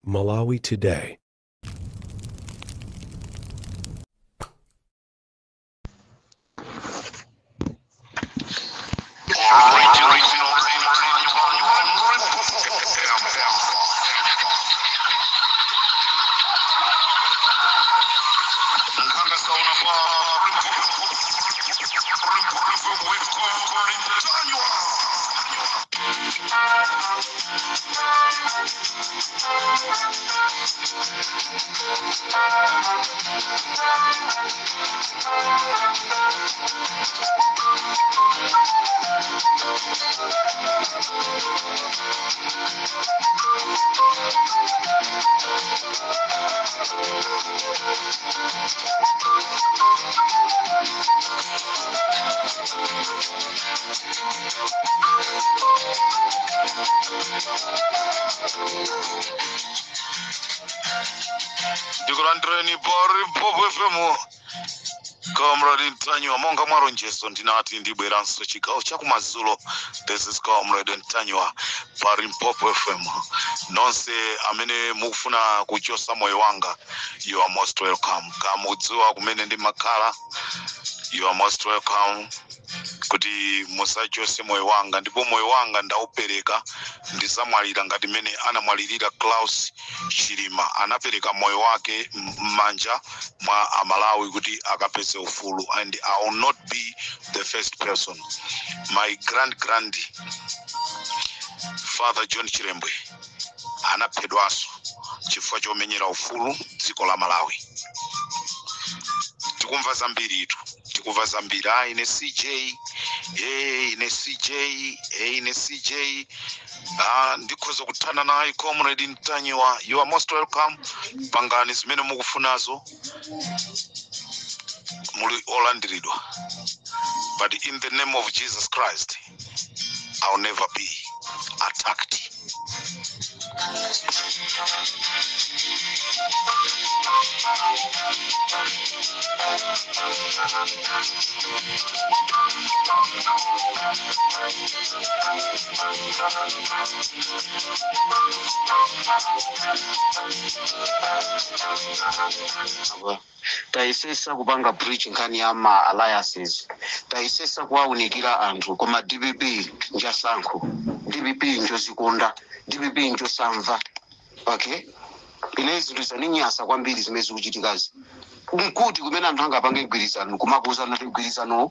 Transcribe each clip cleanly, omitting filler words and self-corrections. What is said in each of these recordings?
Malawi Today. Ndikulandireni pa Limpopo FM, Comrade Ntanyiwa. Monga mwalonjezo, ndinati ndibweranso chigawo chakumadzulo. This is Comrade Ntanyiwa pa Limpopo FM. Nonse amene mukufuna kuchosa moyo wanga, you are most welcome. Kamudziwa kumene ndimakhala, you are most welcome kuti musachose moyo wanga. Ndipo moyo wanga ndaupereka, ndizamwalira ngati mene anamwalirira Klaus Chilima. Anapereka moyo wake m'manja mwa Amalawi kuti akapeze ufulu, and I will not be the first person. My grand grand father John Chilembwe anaphedwanso chifukwa chomenyera ufulu dziko la Malawi. Tikumva zambiri itu, tikumva zambiri. Ah, ine CJ, ine CJ, ine CJ, ah, ndikhoza kuthana naye Comrade Ntanyiwa. You are most welcome. Pangani zimene mukufunazo, muli olandiridwa, but in the name of Jesus Christ, I'll never be attacked. Tayesesa kupanga bridge nkhani ya ma alliances, tayesesa kuwaunikira anthu, koma DPP njasankho, DPP njozikonda, DPP njosamva. Okay, ine zinthu zaninyasa kwambiri zimene zikuchitikazi. Nkuti kumene anthu angapange mgwirizano, kumakuuzana kuti mgwirizanowu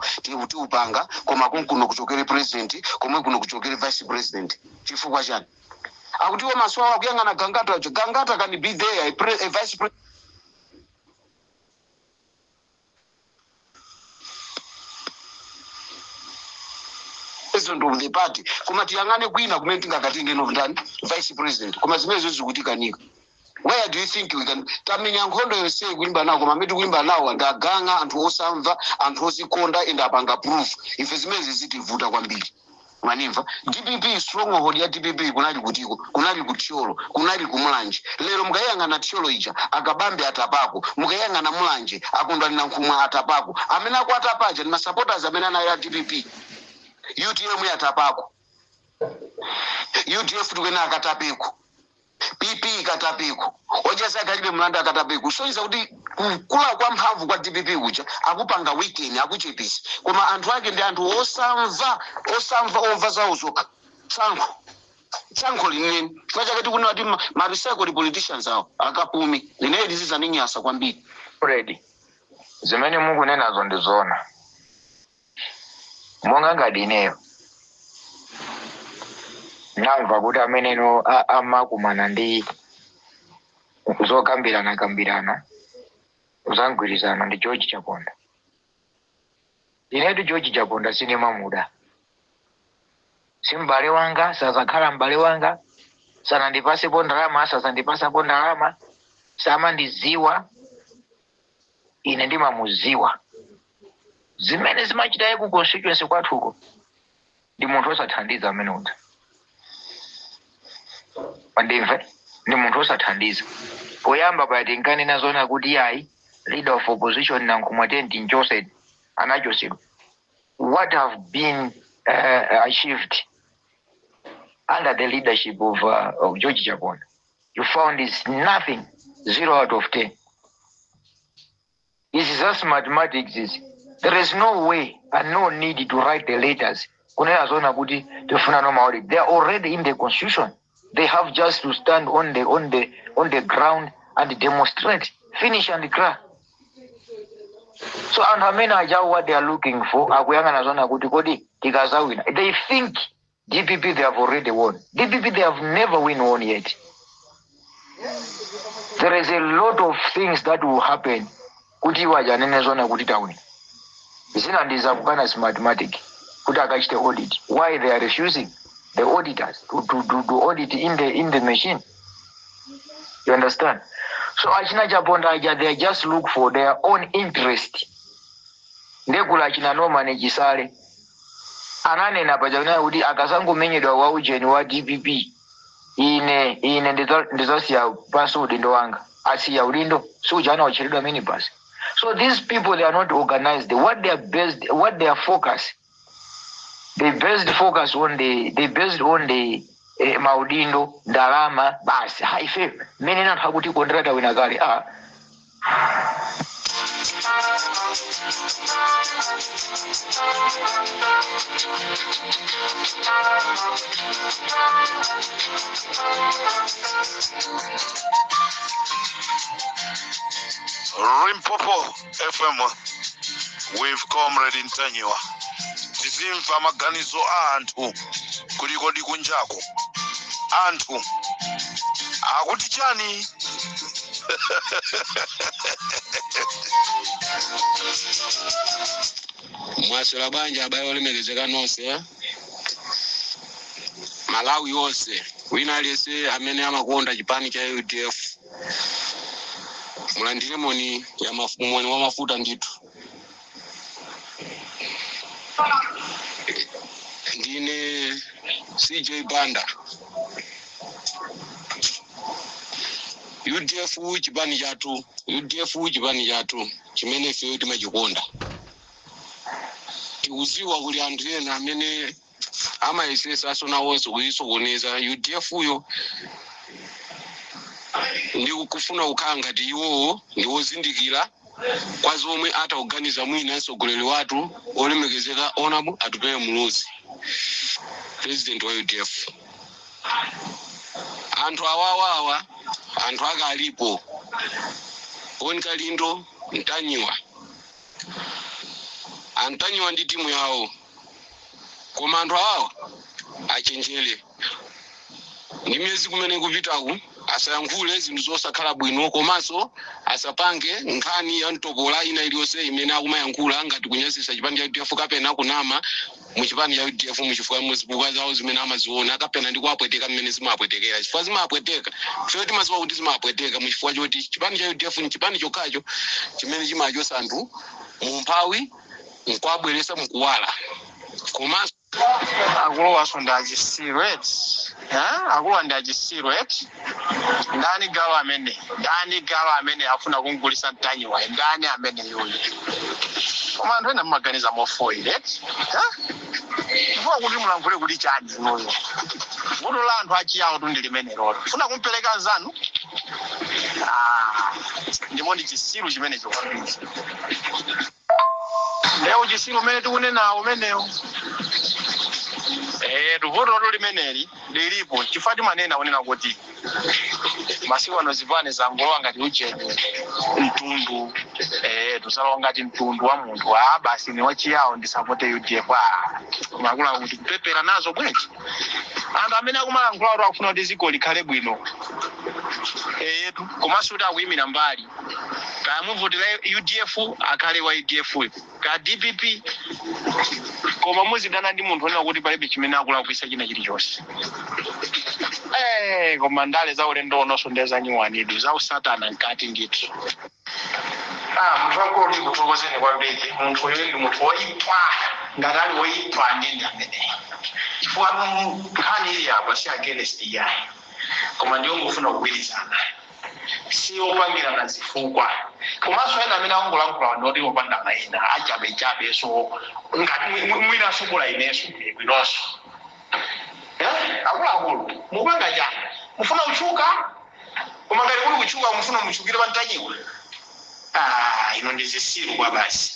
tiupanga, koma kunkuno kuchokere president, komwe kuno kuchokere vice president? Chifukwa chani? Akutiwo maso awo akuyang'ana Gangata acho. Gangata can be there, a vice president of the party, koma tiyang'ane kwina kumene tingakatenge no ndani, vice president. Koma zimenezo zikutikanika. Where do you think we can? Tamenya nkhondo yonseyi kulimba nawo, koma amene tikulimba nawo ndi aganga, anthu osamva, anthu ozikonda, and apanga proof. Ife zimenezi zitivuta kwambiri, manimva? DPP, stronghold ya DPP kunali kutiko? Kunali kuThyolo, kunali kuMulanje. Lero mukayang'ana Thyolo ija, akabambe atapako. Mukayang'ana Mulanje, akondwani Nankhumwa atapako. Amene akuatapaja ndi masupporters amene anali a DPP. UTM yatapako, UDF tikena akatapeko, PP ikatapeko, ojasa akalibe mlandu akatapeko. Kusonyeza kuti kukula kwa mphamvu kwa DPP kuja akupanga weekend, akuchepesa, koma anthu ake ndi anthu osamva, osamva, omva zawo zokha. Tsankho, tsankho linene. Chifukwa chake tikunena kuti ma recycled politicians awo akapumi. Lineli zizaninyasa kwambiri. Fred, zimene mukunenazo ndi zoona. Monga ngati ineyo namva kuti ameneno amakumana ndi zokambirana kambirana za mgwirizano ndi George Chaponda. Inetu George Chaponda sinimamuda, si m'bale wanga, sazakhala m'bale wanga, sanandipasepo ndalama, sazandipasapo ndalama, samandiziwa. Ine ndimamuziwa zimene zimachitaye ku constituency kwathuko. Ndi munthu osathandiza amene uja, pandimve, ndi munthu osathandiza. Poyamba paya tinkanena zona kuti yayi, leader of opposition Nankhumwa tinchose, anachosedwa. What have been achieved under the leadership of George Chaponda? You found is nothing, 0 out of 10. Izi za mathematics izi, there is no way and no need to write the letters kunena zona kuti tifuna no audit. They are already in the constitution. They have just to stand on the ground and demonstrate, finish and cry. So anthu amene ajawo, what they are looking for, akuyang'ana zona kuti kodi tikazawina. They think DPP, they have already won. DPP, they have never win one yet. There is a lot of things that will happen kuti iwo aja anene zona kuti tawina. Zina ndi zakukana Smartmatic kuti akachite audit. Why they are refusing the auditors to audit in the machine? You understand? So achina Chaponda aja, they just look for their own interest. Ndekula achina Norman Chisale ananena paja kuti akasangomenyedwa wa ujeni wa DPP, ine ndizasiya pasi udindo wanga. Asiya udindo, suja anawatcheredwa minibus. So these people, they are not organized. What they are based, what they are focus, they based focus on the, they based on the maudindo, ndalama basi. Ha, ife mmene anthu akuti kondera, wina kale, ah. Limpopo FM with Comrade Ntanyiwa. Tizimva maganizo a anthu kulikodi kunjako, anthu akuti chani? Mwaswera bwanji abale olemekezeka nonse, eh? Malawi yonse, wina aliyense amene amakonda chipani cha UDF, mulandire moni ya moni wa mafuta ndithu. Ndine CJ Banda. UDF chipani chathu, UDF chipani chathu chimene ifeyo timachikonda. Tikuziwa kuli anthu ena amene amayesesa nawonso kuyisokoneza UDF uyo ndi kufuna kukhala ngati iwowo ndi wozindikira kwa zomwe atakuganiza mwina mtsogoleri wathu olemekezeka Honorable Atupele Muluzi, president wa UDF. Anthu awawawa, anthu ake alipo, Bon Kalindo, Ntanyiwa, Antanyiwa ndi timu yawo. Koma anthu awawa achenjere ndi miyezi kumene kupitaku, asayankhule zinthu zosakhala bwino, komanso asapange nkhani ya mtopola ina iliyonse imene akumayankhula ngati kunyazisa chipani cha UDF kapena kunama mu chipani cha UDF muchifukwa muzipukwa zawo zimene amaziona, kapena ndi kuwapweteka mmene zimapwetekera, chifukwa zimapweteka. Chifukwa timaziwa kuti zimapweteka muchifukwa choti chipani cha UDF ni chipani chokhacho chimene chimachosa anthu mu umphawi nkuwabweresa mkuwala, komanso Akuluwaso ndi achisiru eti? Akuluwa ndi achisiru eti? Ndani galu amene, ndani galu amene afuna kungulisa Mtanyiwa? Ndani amene yuyu? Koma anthu ena mmaganiza mofoire eti? Chifukwa kuti mulankhule kuti chani inuyo? Vuto la anthu achiyawo tu ndi limene lolo funa kumpereka nzanu. Ah, ndimo ndi chisiru chimenecho kwambiri. Leo chisiru umene tikunenawo umenewo. Vuto limeneli lilipo chifukwa timanena kunena kuti masiku ano zipani zangolowa ngati ujeni, mtundu. Tuzalowa ngati mtundu wa munthu. Ah, basi, ni wachiyawo, ndisapote UDF. Ah, makula kuti kupepera nazo bwenji. Anthu amene akumalankhula kuti akufuna kuti dziko likhale bwino, etu, komanso kuti akuyimira mbali, kaya muvotera UDF, akhale wa UDF, kaya DPP, koma muzidana ndi munthu onena kuti palibe chimene akulakwisa china chilichonse. Koma ndale za ulendo unonso ndi zanyuwanidu za usatana mkati ndithu. Ah, munthu wankulu, ndikuthokozeni kwambiri. Munthu uyu ndi munthu woyipa. Ngati ali woyipa ndi ameneyi, chifukwa nkhani ili apa si against iyayi, koma ndiyongofuna kugwirizana, si opangirana zifukwa. Komanso ena amene akungolankhula ndoti opanda mayina achabechabe, so ngati mwinaso kula ineso bwinonso. Akuluakulu, mupanga chani? Mufuna utchuka? Koma ngati kuli kutchuka mufuna mutchukire pa Ntanyiwa, ah, ino ndi zisilu kwa basi.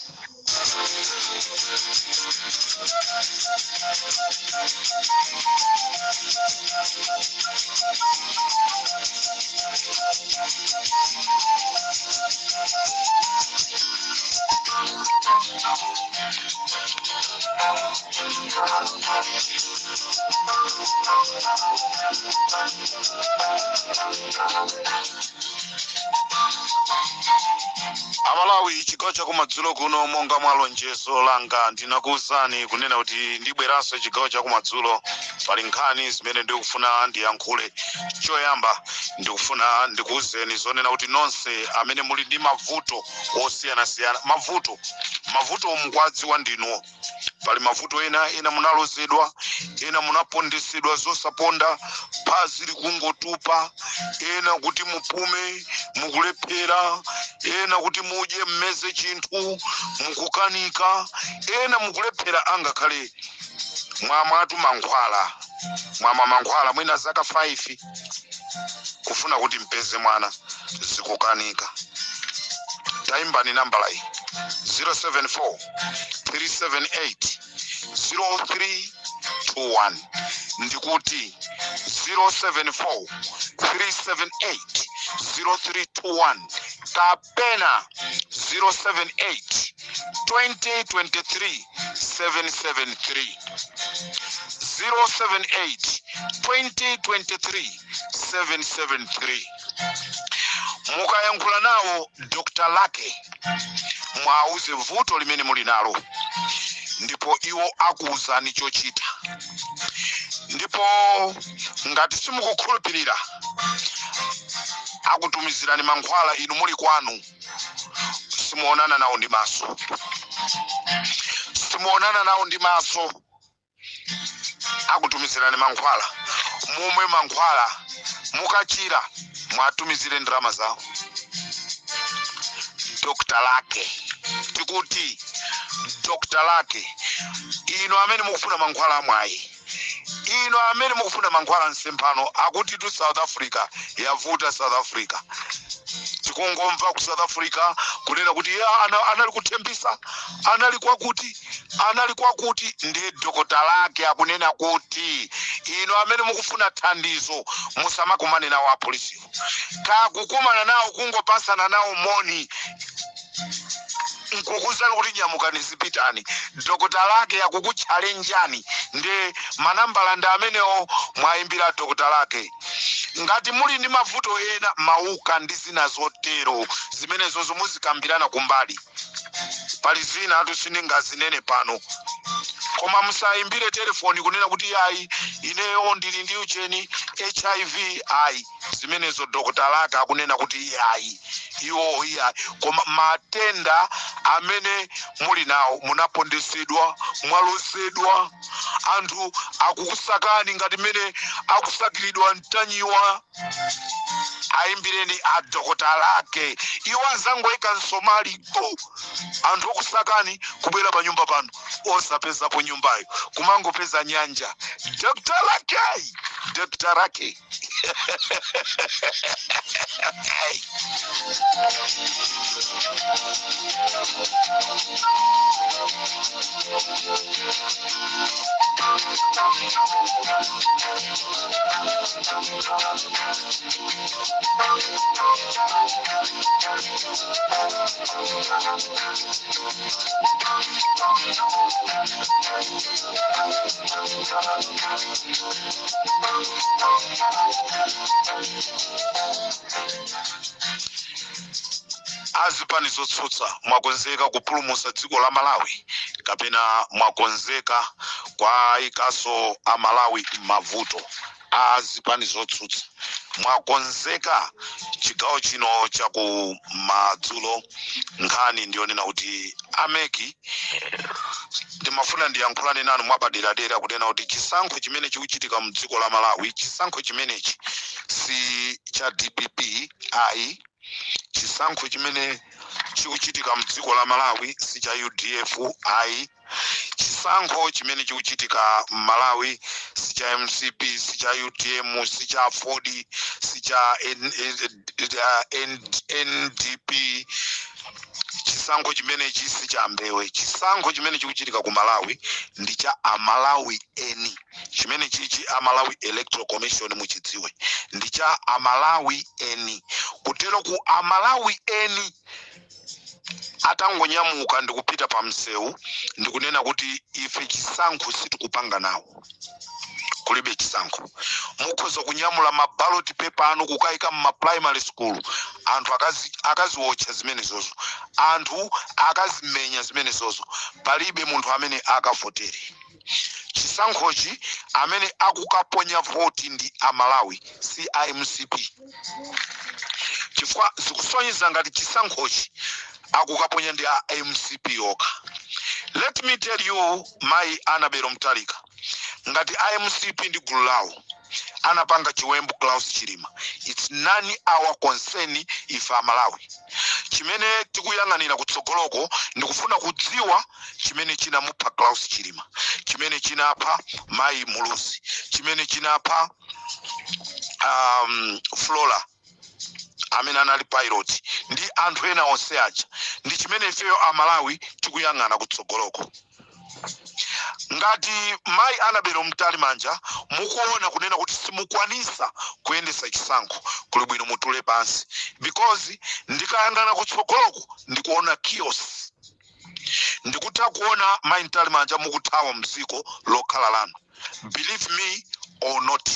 Amalawi, chigawo chakumadzulo kuno, monga mwa lonjezo langa, ndinakuwuzani kunena kuti ndibweranso chigawo chakumadzulo. Pali nkhani zimene ndikufuna ndiyankhule. Choyamba, ndikufuna ndikuwuzeni zonena kuti nonse amene muli ndi mavuto osiyanasiyana, mavuto mukwadziwa ndinuwo. Pali mavuto ena, ena munalozedwa, ena munapondesedwa zosaponda, phazi likungotupa, ena kuti mupume mukulephera, ena kuti mudye mmeze chinthu mukukanika, ena mukulephera angakhale mwamwatu mankhwala, mwamwa mankhwala mwina zaka 5 kufuna kuti mpeze mwana zikukanika. Tayimbani nambala iyi, 074 378 0321. Ndikuti 074 378 0321 kapena 078 2023 773, 078 2023 773. Mukayankhula nawo Dr Lake, mwauze vuto limene muli nalo ndipo iwo akuwuzani chochita. Ndipo ngati simukukhulupirira, akutumizirani mankhwala inu muli kwanu. Simuonana nawo ndi maso, simuonana nawo ndi maso. Akutumizirani mankhwala, mumwe mankhwala, mukachira mwatumizire ndalama zawo. Dr Lake, tikuti Dr Lake. Inu amene mukufuna mankhwala amwayi, inu amene mukufuna mankhwala msemphano, akuti tu South Africa yavuta. South Africa, tikungomva ku South Africa kunena kuti ya anali kuthembisa, anali kwakuti, anali kwakuti. Ndi Dokota Lake akunena kuti inu amene mukufuna thandizo, musamakumane nawo apolisiwo. Kakukumana nawo, kungopasana nawo moni, nkukuzani kuti nyamukani, zipitani. Dokota Lake akukutchalenjani ndi manambala ndi amenewo, mwayimbira Dokota Lake. Ngati muli ndi mavuto ena, mauka ndi zina zotero, zimenezozo muzikambirana kumbali. Pali zina atu sindingazinene pano. Koma musayimbire telefoni kunena kuti ayi, ineyo ndili ndi ucheni HIV, ayi. Zimenezo Dokota Lake akunena kuti iyayi, iwo iyayi. Koma matenda amene muli nawo, munapondesedwa, mwalozedwa, anthu akukusakani ngati mmene akusakiridwa Mtanyiwa, ayimbireni a Dokota Lake. Iwo azangoyika msomali tu, anthu okusakani kubwera pa nyumba pano osapezapo nyumbayo, kumangopeza nyanja. Dr Lake, Dr Lake. Azipani zotsutsa, mwakonzeka kupulumutsa dziko la Malawi kapena mwakonzeka kwayikaso Amalawi mavuto? Azipani zotsutsa, mwakonzeka? Chigawo chino chakumadzulo, nkhani ndiyonena kuti a MEC, ndimafuna ndiyankhulane nanu mwapaderadera kunena kuti chisankho chimene chikuchitika mu dziko la Malawi, chisankho chimenechi si cha DPP ayi. Chisankho chimene chikuchitika mu dziko la Malawi si cha UDF ayi. Chisankho chimene chikuchitika m'Malawi si cha MCP, si cha UTM, si cha AFORD, si cha NDP. Chisankho chimenechi si cha Mbewe. Chisankho chimene chikuchitika ku Malawi ndi cha Amalawi eni. Chimene chichi Amalawi Electoral Commission muchidziwe ndi cha Amalawi eni. Kutero ku Amalawi eni atangonyamuka ndikupita pa msewu ndikunena kuti ife chisankho sitikupanga nawo, kulibe chisankho. Mukhoza kunyamula ma ballot paper anu kukayika mma primary school, anthu akaziwotcha zimenezozo, anthu akazimenya zimenezozo. Palibe munthu amene akavotere chisankhochi. Amene akukaponya voti ndi Amalawi, si iMCP, chifukwa zikusonyeza ngati chisankhochi akukaponya ndi a MCP okha. Let me tell you, Mayi Annabel Mtalika, ngati iMCP ndi gulu lawo anapanga chiwembu Klaus Chilima, it's none our concern. Ife Amalawi chimene tikuyang'anira kutsogoloko ndikufuna kudziwa chimene chinamupha Klaus Chilima, chimene chinapha Mayi Muluzi, chimene chinapha Flora amene anali pilot ndi anthu ena onse aja, ndi chimene ifeyo Amalawi tikuyang'ana kutsogoloko. Ngati Mayi Annabel Mtalimanja mukuona kunena kuti simukwanisa kuyendesa chisankho, kuli bwino mutule pansi, because ndikayang'ana kutsogoloko ndikuona chaos. Ndikutha kuona Mayi Mtalimanja mukuthawa mdziko lokhala lanu, believe me or not.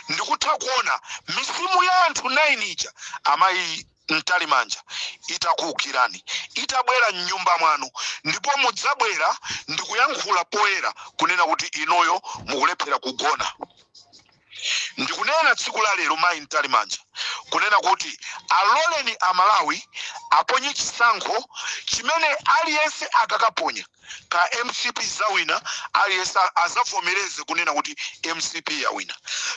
Ndikutha kuona mizimu ya anthu 9 ija, Amayi Mtalimanja, itakuukirani, itabwera mnyumba mwanu, ndipo mudzabwera ndikuyankhula poyera kunena kuti inuyo mukulephera kugona. Ndikunena tsiku la lero, Mayi Mtalimanja, kunena kuti aloleni Amalawi aponye chisankho chimene aliyense akakaponya ka MCP zawina, aliyense azavomereze kunena kuti MCP yawina.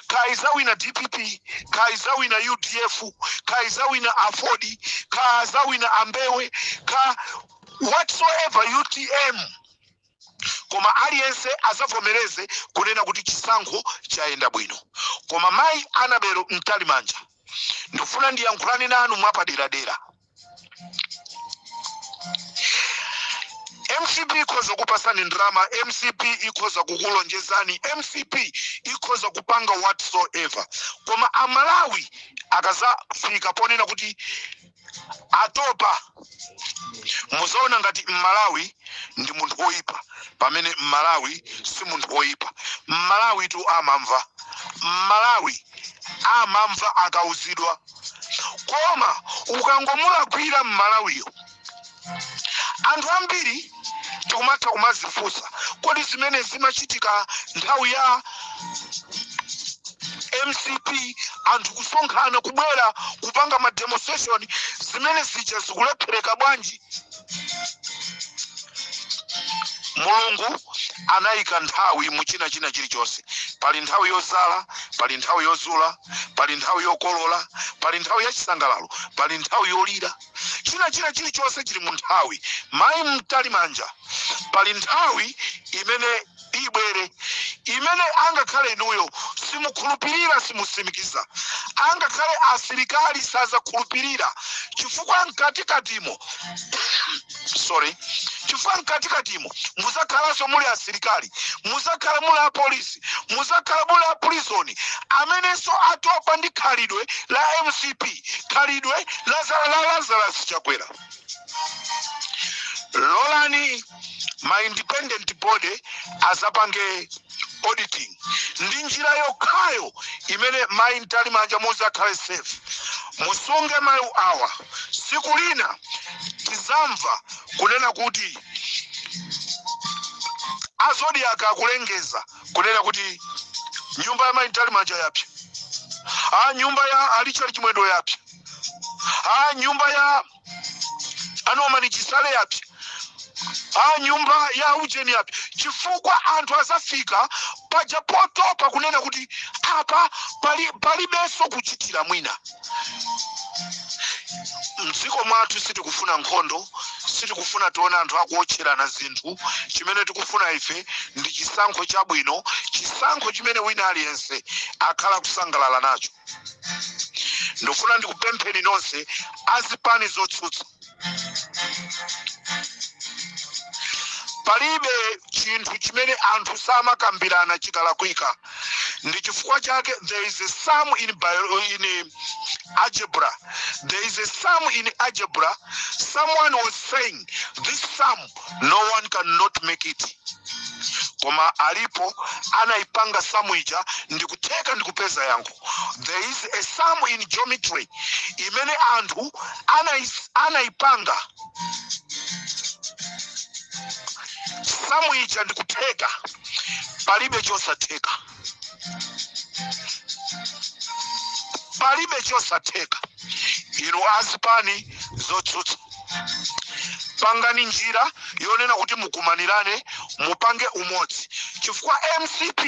Ka izawina DPP, ka izawina UDF, ka izawina AFORD, ka azawina Ambewe, ka whatsoever, UTM, koma aliyense azavomereze kunena kuti chisankho chayenda bwino. Koma Mayi Annabel Mtalimanja, ndikufuna ndiyankhulane nanu mwapaderadera. MCP ikhoza kupasani ndrama, MCP ikhoza kukulonjezani, MCP ikhoza kupanga whatsoever, koma Amalawi akazafika ponena kuti atopa, muzaona ngati Mmalawi ndi munthu woyipa, pamene Mmalawi si munthu woyipa. Mmalawi tu amamva, Mmalawi amamva akauzidwa, koma ukangomulakwira Mmalawiyo, anthu ambiri tikumatha kumazifunsa, kodi zimene zimachitika nthawi ya MCP, anthu kusonkhana kubwera kupanga ma demonstration, zimene zija zikulephereka bwanji? Mulungu anayika nthawi mu china china chilichonse. Pali nthawi yozala, pali nthawi yozula, pali nthawi yokolola, pali nthawi yachisangalalo, pali nthawi yolira. China china chilichonse chili mu nthawi. Mayi Mtalimanja, pali nthawi imene ibwere imene angakhale inuyo simukhulupirira, simusimikiza, angakhale asilikali sazakhulupirira, chifukwa mkatikatimo, sorry, chifukwa mkatikatimo muzakhalanso muli asilikali, muzakhala muli apolisi, muzakhala muli a prison amenenso atopa ndi khalidwe la MCP, khalidwe la Lazarus Chakwera. Lolani ma independent body azapange auditing, ndi njira yokhayo imene Mayi Mtalimanja muzakhale safe. Musunge mawu awa, siku lina tizamva kunena kuti a Zodiak akulengeza kunena kuti nyumba ya Mayi Mtalimanja yapya, a nyumba ya a Richard Chimwendo yapya, a nyumba ya a Norman Chisale yapya, a nyumba ya ujeni yapya, chifukwa anthu azafika paja potopa kunena kuti apa palibenso kuchitira mwina. Mdziko mwathu sitikufuna nkhondo, sitikufuna tione anthu akuotcherana zinthu. Chimene tikufuna ife ndi chisankho chabwino. chisankho chimene wina aliyense akhala kusangalala nacho. Ndifuna ndikupempheni nonse azipani zotsutsa, palibe chinthu chimene anthu samakambirana chikalakwika. Ndi chifukwa chake there is a sum in algebra. There is a sum in algebra. Someone was saying this sum, no one cannot make it, koma alipo anayipanga sum ija ndikutheka ndikupeza yankho. There is a sum in geometry imene anthu anayipanga sum ija ndikutheka. Palibe chosatheka, palibe chosatheka. Inu azipani zotsutsa, pangani njira yonena kuti mukumanirane, mupange umodzi, chifukwa MCP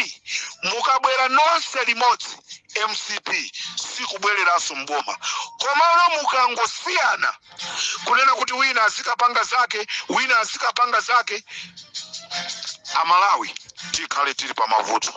mukabwera nonse limodzi, MCP sikubwereranso mboma. Komano mukangosiyana, kunena kuti wina azikapanga zake, wina azikapanga zake, Amalawi tikhale tili pa mavuto.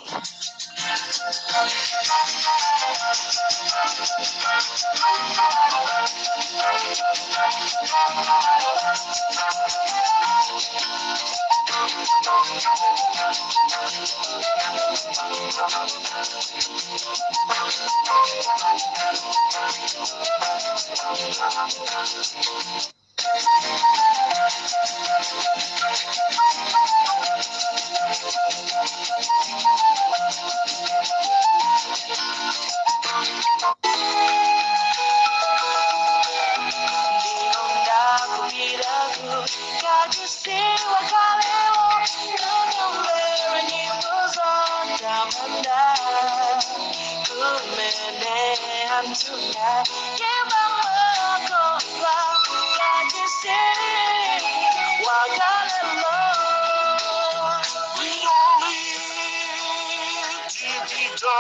Tipita,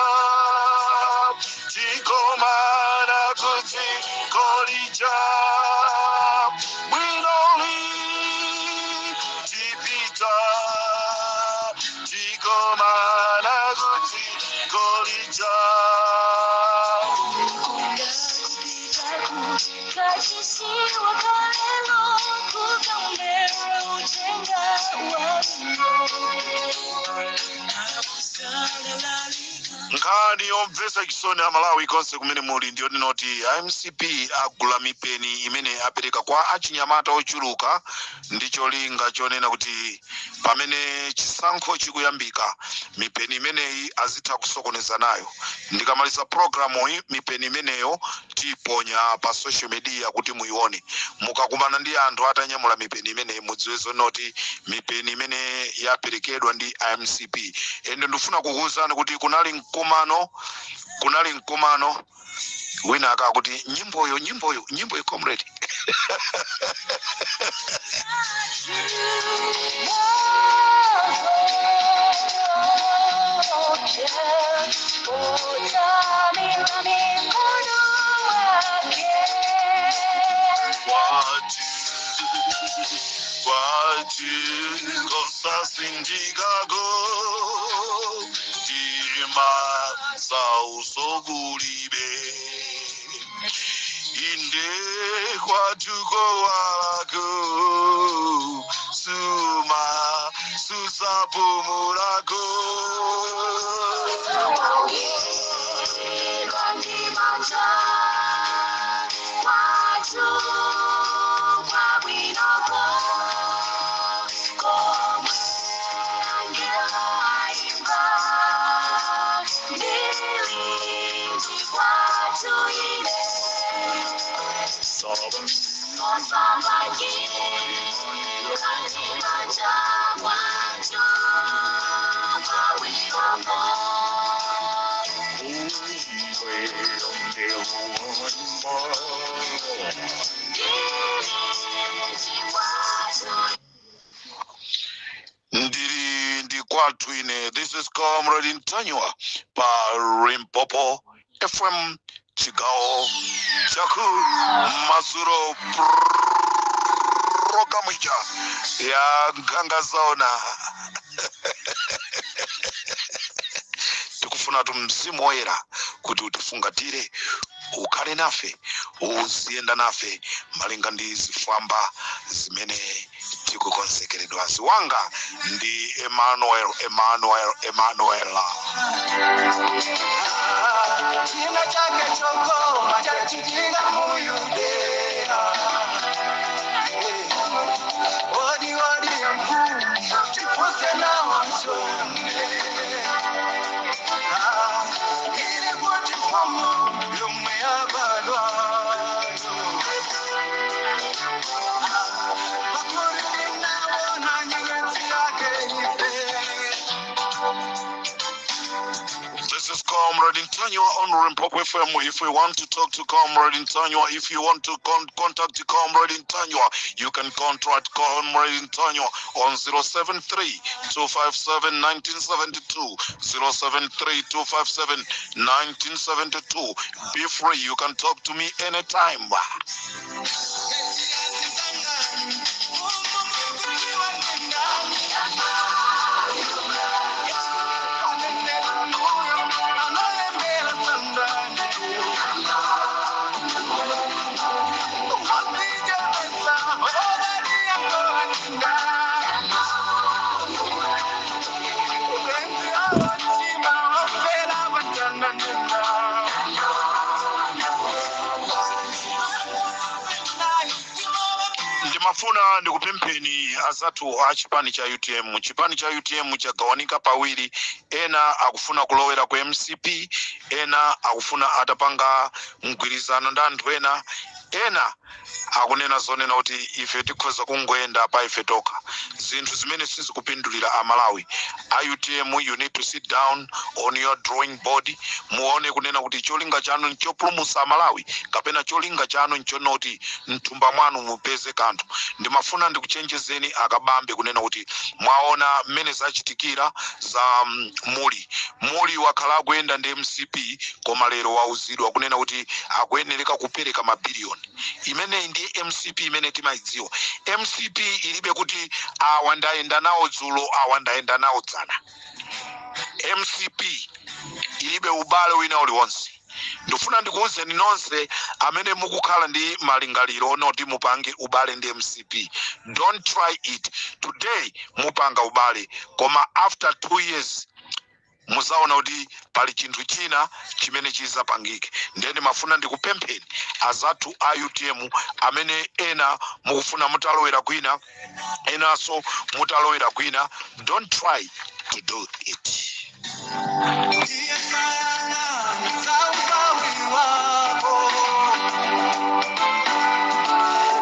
tikomana kuti kolija bwinoli. Tipita, tikomana kuti kolija. Nkhani yomvetsa chisoni, Amalawi konse kumene muli, ndiyo tinoti MCP agula mipeni imene apereka kwa achinyamata ochuluka ndi cholinga chonena kuti pamene chisankho chikuyambika, mipeni imeneyi azitha kusokoneza nayo. Ndikamaliza programu iyi, mipeni imeneyo tiponya pa social media kuti muione. Mukakumana ndi anthu atanyamula mipeni imeneyi, mudziwe zonoti mipeni imene yaperekedwa ndi MCP. Ende ndifuna kukuwuzani kuti kunali mkumano wina akakuti nyimboyo, nyimboyo, nyimboyo, comrade. Kwati kwati kosasindikako tima sausokulibe inde kwatuko walako suma susapumulako. Ndiri ndi kwathu ine. This is Comrade Ntanyiwa pa Limpopo FM, chigawo chaku madzulo, programu ija ya Nkhanga Zaona. Tikufunatu Mzimu Woyera kuti utifungatire, ukhale nafe, uziyenda nafe malinga ndi zifwamba zimene tikukonzekeredwazi. Wanga ndi Emmanuel, Emmanuel, Emmanuel. China chake chokoma chachitika muYudea. Odi odi ya mfumu tipuse nawo msonde ili kuti mfumu yomwe yabadwa pakuri naona nyenyezi yake ife. This is Comrade Ntanyiwa on Limpopo FM. If we want to talk to Comrade Ntanyiwa, if you want to contact Comrade Ntanyiwa, you can contact Comrade Ntanyiwa on 073 257 1972. 073 257 1972. Be free. You can talk to me anytime. Ndimafuna ndikupempheni azathu a chipani cha UTM. Chipani cha UTM chagawanika pawiri. Ena akufuna kulowera ku MCP, ena akufuna atapanga mgwirizano ndi anthu ena, ena akunena zonena kuti ife tikhoza kungoyenda pa ife tokha, zinthu zimene sizikupindulira Amalawi. A UTM, you need to sit down on your drawing board, muone kunena kuti cholinga chanu nchopulumutsa Amalawi kapena cholinga chanu nchonoti mthumba mwanu mupeze kanthu. Ndimafuna ndikuchenjezeni akabambe kunena kuti mwaona mmene zachitikira za Muli wakhala akuyenda ndi MCP, koma lero wauzidwa kunena kuti akuyenereka kupereka mabiliyoni. Imeneyi ndi MCP imene timayidziwa. MCP ilibe kuti awa ndayenda nawo dzulo, awa ndayenda nawo dzana. MCP ilibe ubale wina uliwonse. Ndifuna ndikuwuzeni nonse amene mukukhala ndi malingaliro onoti mupange ubale ndi MCP, don't try it. Today mupanga ubale, koma after 2 years muzaona kuti pali chinthu china chimene chizapangike. Ndiye ndimafuna ndikupempheni azathu a UTM amene ena mukufuna mutalowera kwina, enanso mutalowera kwina, don't try to do it. Ndiye sayana sausawi wako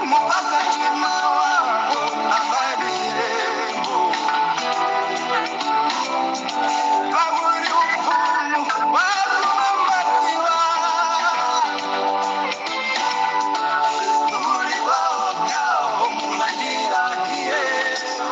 mupasa chima wako abadilemo pamuri ufumu wakumambatiwa muri waokao mulandira Yesu.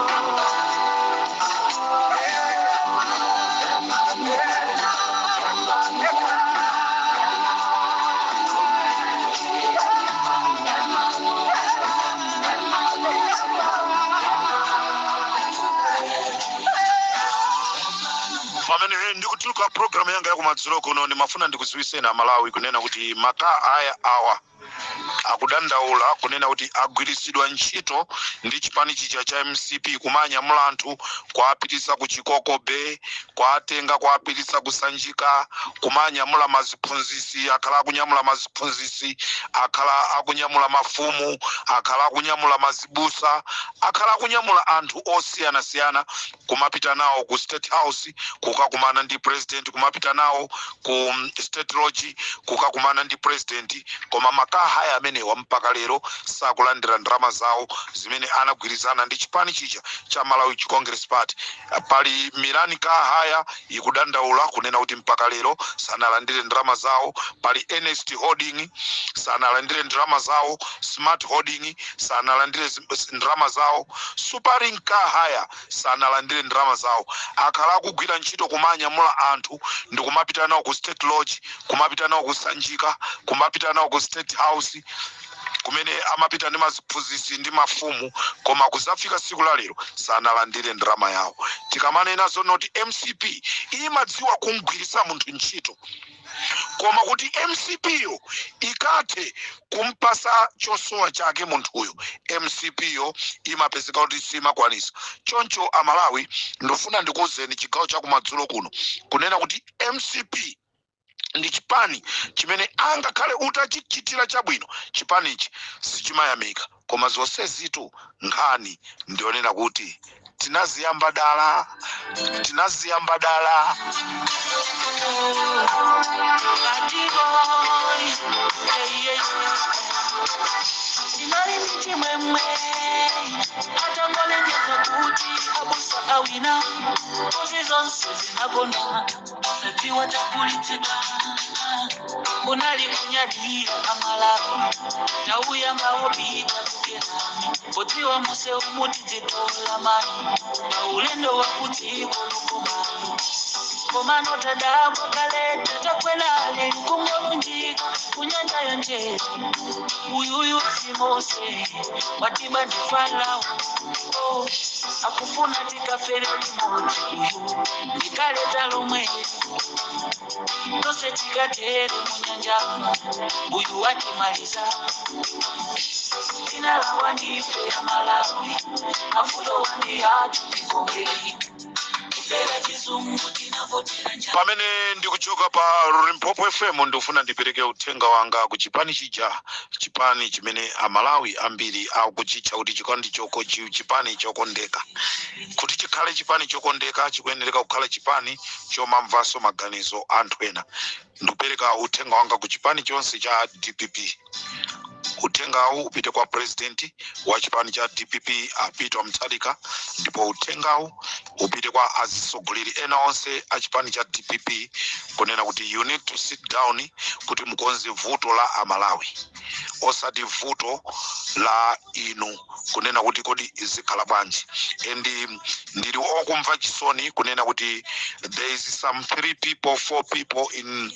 Pamene ndikutuluka program yanga yakumadzulo kuno, ndimafuna ndikudziwitseni Amalawi kunena kuti ma car hire awa akudandaula kunena kuti agwiritsidwa ntchito ndi chipani chija cha MCP kumanyamula anthu kuapititsa ku Chikoko Bay, kuatenga kuapititsa kusanjika, kumanyamula maziphunzisi. Akhala akunyamula maziphunzisi, akhala akunyamula mafumu, akhala akunyamula mazibusa, akhala akunyamula anthu osiyanasiyana kumapita nawo ku State House kukakumana ndi president, kumapita nawo ku State Lodge kukakumana ndi president. Koma ma car hire amenewa mpaka lero sakulandira ndalama zawo zimene anagwirizana ndi chipani chija cha Malawi Congress Party. Pali Milani Car Hire ikudandaula kunena kuti mpaka lero sanalandire ndalama zawo. Pali Ernest Holding sanalandire ndalama zawo, Smart Holding sanalandire ndalama zawo, Supering Car Hire sanalandire ndalama zawo. Akhala akugwira ntchito kumanyamula anthu ndi kumapita nawo ku State Lodge, kumapita nawo ku Sanjika, kumapita nawo ku State House. Kumene amapita ndi maphunzitsi ndi mafumu, koma kuzafika tsiku la lero sanalandire ndalama yawo. Tikamanena zonoti MCP imadziwa kumgwiritsa munthu ntchito, koma kuti MCP yo ikathe kumpasa chosowa chake munthuyo, MCP yo imapezeka kuti simakwanisa. Choncho Amalawi, ndofuna ndikuwuzeni chigawo chakumadzulo kuno kunena kuti MCP ndi chipani chimene angakhale utachichitira chabwino, chipanichi sichimayamika. Koma zonsezitu nkhani ndionena kuti tinaziyamba dala, tinaziyamba dala. Ndinali ndi chimwemwe atangolengeza kuti abusa awina. Mbuzi zonse zinagona sadziwa takulitsidwa. Kunali kunyadira Amalawi tauyambawo pita kukenani podziwa muse umutidzitola mani paulendo wakudziko lukomani. Komano tadabwa kaleta takwelale kungolunjika kunyanja ya njere. Uyuyu simose watiba ndi Farao. Oh, akufuna tikafere limodzi. Uyu ndikaleta lomwe tose tikatere munyanjamo. Uyu watimaliza, tinalawa ndife ya Malawi, mafulo wandi atu tikomei kufera chizungu tinavotera njala. Pamene ndikuchoka pa Limpopo FM, ndikufuna ndipereke uthenga wanga ku chipani chija, chipani chimene Amalawi ambiri akuchitcha kuti chikondi choko chipani chokondeka. Kuti chikhale chipani chokondeka, chikuyenereka kukhala chipani chomamvanso maganizo anthu ena. Ndikupereka uthenga wanga ku chipani chonse cha DPP. Uthengawu upite kwa president wa chipani cha DPP, a Peter Mutharika, ndipo uthengawu upite kwa atsogoleri ena onse a chipani cha DPP kunena kuti you need to sit down kuti mukonze vuto la Amalawi, osati vuto la inu, kunena kuti kodi zikhala bwanji. And ndili okumva chisoni kunena kuti there is some three people, four people in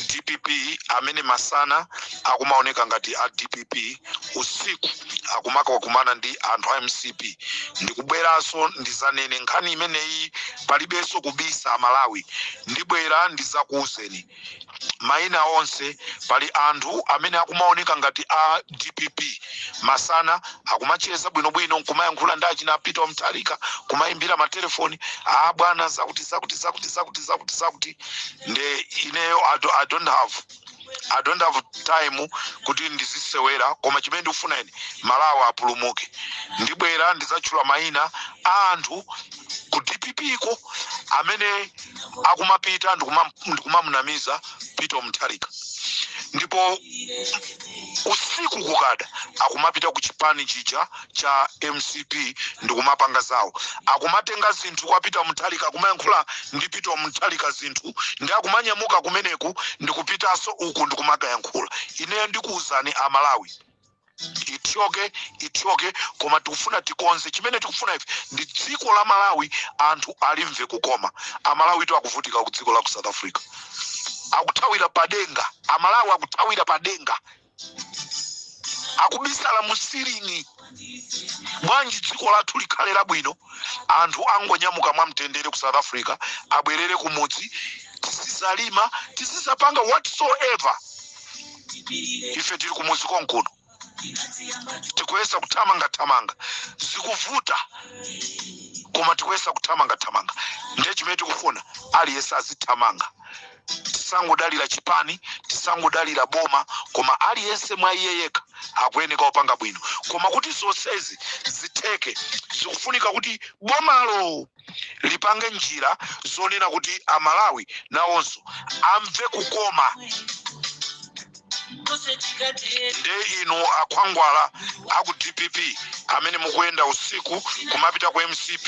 DPP amene masana akumaoneka ngati a DPP, usiku akumakakumana ndi anthu a MCP. Ndikubweranso ndizanene nkhani imeneyi, palibenso kubisa. Amalawi, ndibwera ndizakuwuzeni mayina onse. Pali anthu amene akumaoneka ngati a DPP masana, akumacheza bwinobwino, nkumayankhula ndi achina Peter Mutharika, kumayimbira matelefoni, "A bwana, zakuti zakuti zakuti zakuti zakuti zakuti." Nde ineyo I don't have time kuti ndizisewera, koma chimene ndikufuna ine, Malawi apulumuke. Ndibwera ndidzatchula mayina a anthu ku DPP ko amene akumapita ndikumamunamiza Peter Mutharika, ndipo usiku kukada akumapita ku chipani chija cha MCP ndikumapanga zawo. Akumatenga zinthu kwa Peter Mutharika, akumayankhula ndi Peter Mutharika zinthu, ndi akumanyamuka kumeneku ndikupitanso uku ndikumakayankhula. Ineyo ndikuwuzani Amalawi, ithyoke ithyoke, koma tikufuna tikonze. Chimene tikufuna ife ndi dziko la Malawi anthu alimve kukoma. Amalawi tu akuvutika ku dziko la ku South Africa, akuthawira padenga. Amalawi akuthawira padenga, akubisala mu ceiling. Bwanji dziko lathu likhale labwino, anthu angonyamuka mwamtendere ku South Africa, abwerere kumudzi, tizizalima, tizizapanga whatsoever. Ife tili kumudzi konkuno, tikuyesa kuthamangathamanga, zikuvuta, koma tikuyesa kuthamangathamanga. Ndiye chimene tikufuna, aliyense azithamanga. Tisangodalira chipani, tisangodalira boma, koma aliyense mwa iye yekha akuyeneka kupanga bwino. Koma kuti zonsezi zitheke, zikufunika kuti bomalo lipange njira zonena kuti Amalawi nawonso amve kukoma. Nde inu akhwangwala aku DPP, Amene mukuyenda usiku kumapita ku MCP,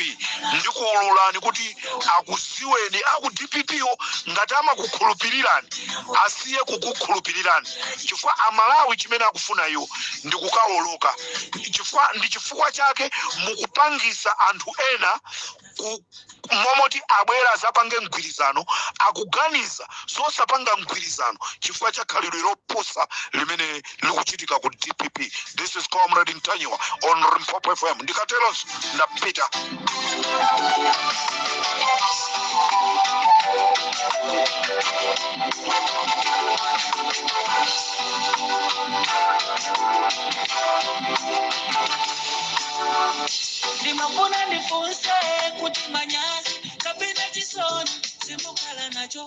ndikuwululani kuti akuziweni aku DPP wo. Ngati amakukhulupirirani, asiye kukukhulupirirani, chifukwa Amalawi chimene akufuna iwo ndi kukawoloka. Chifukwa ndi chifukwa chake mukupangisa anthu ena ku momoti abwera azapange mgwirizano, akuganiza zosapanga mgwirizano chifukwa cha khalidwe lopusa limene likuchitika ku DPP. This is Comrade Ntanyiwa on Limpopo FM. Ndikateronso ndapita. Ndimafuna ndifunse kuti manyazi kapena chisoni simukhala nacho?